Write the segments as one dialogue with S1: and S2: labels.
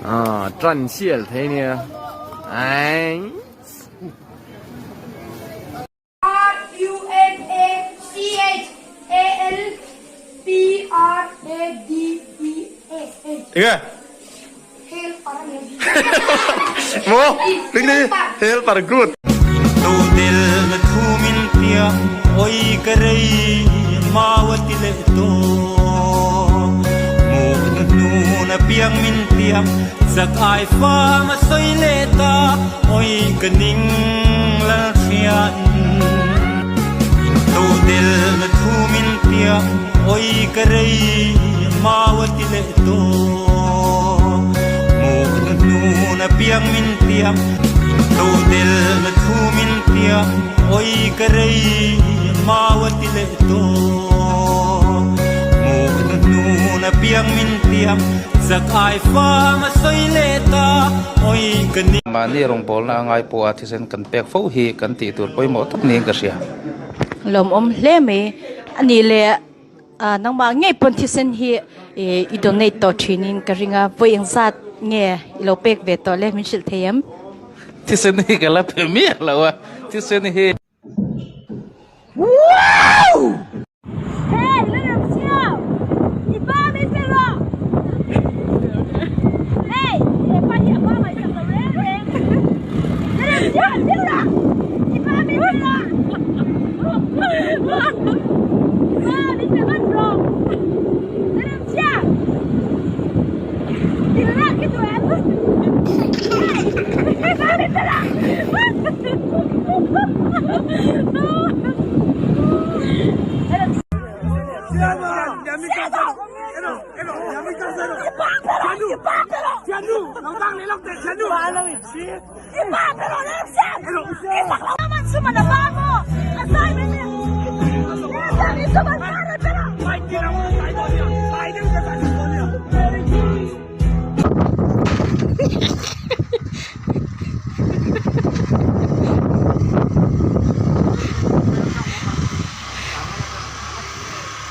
S1: Ah, tran sial thei nia. Ai.
S2: R U N A C H A L P R A D E S H.
S3: Enge? Maw? Ring helper good.
S4: Todel na thu min pia oi ka rei mau a ti leh tawh mu hnu hnu na piang min tiam zak ai fang a sawi leh ta oi ka ning lal hriat Todel na thu min pia oi ka rei mau a ti leh tawh mu hnu hnu na piang min tiam Todel na thu min pia oi ka rei mau a ti leh tawh mu hnu hnu na piang min tiam zak ai fang a sawi leh ta oi ka ni.
S5: Mahni rawngbawlna a ngai pawh a thisen kan pek fo hi kan tih tur pawimawh tak niin ka hria.
S6: Lawmawm hle mai a nih leh nangmah ngei pawn thisen hi i donate tawh thinin ka ring a, vawi engzat nge i lo pek ve tawh le min hrilh thei em?
S5: Thisen hi ka la pe miah lo a, thisen hi.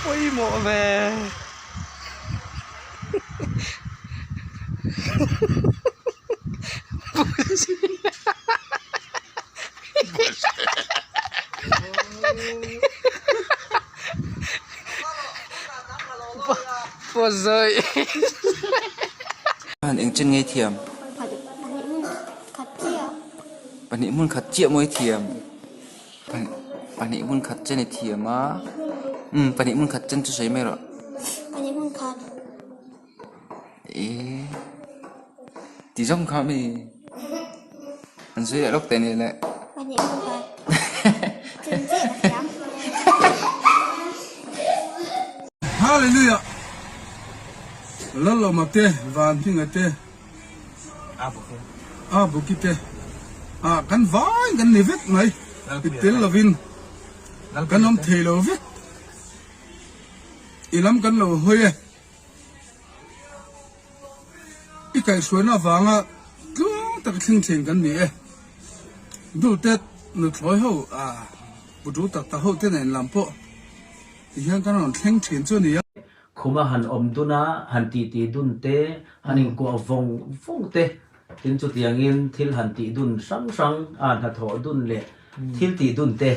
S5: Pawimawh ve.
S7: Han eng chen ngei thiam? Pahnih hmun khat chiah mawi thiam. Pahnih hmun khat chen i thiam a. Umm pahnih hmun khat chen chu sawi mai rawh.
S8: Pahnih hmun khat.
S7: Eee ti zawng kha mi an sawi leh lawk teh ni le.
S8: Pahnih hmun khat. Chen chiah ka thiam.
S9: Hallelujah! Lalawma te, Vanhminga te, A Buki te, ah kan vain kan ni vek mai, i tel lovin kan awm thei lo vek, i lam kan lo hawi e, i kaihhruaina avanga tluang taka thleng thleng kan ni e, Dulte nuthlawi ho, ah Putu tak tak ho te nen lam pawh tihian kan rawn thleng thin chu a ni a.
S10: Khuma han awm dun a, han titi dun te, han inkuah vawng vawng te, tin chutiangin thil han tih dun hrang hrang a, hnathawh dun leh thil tih dun te.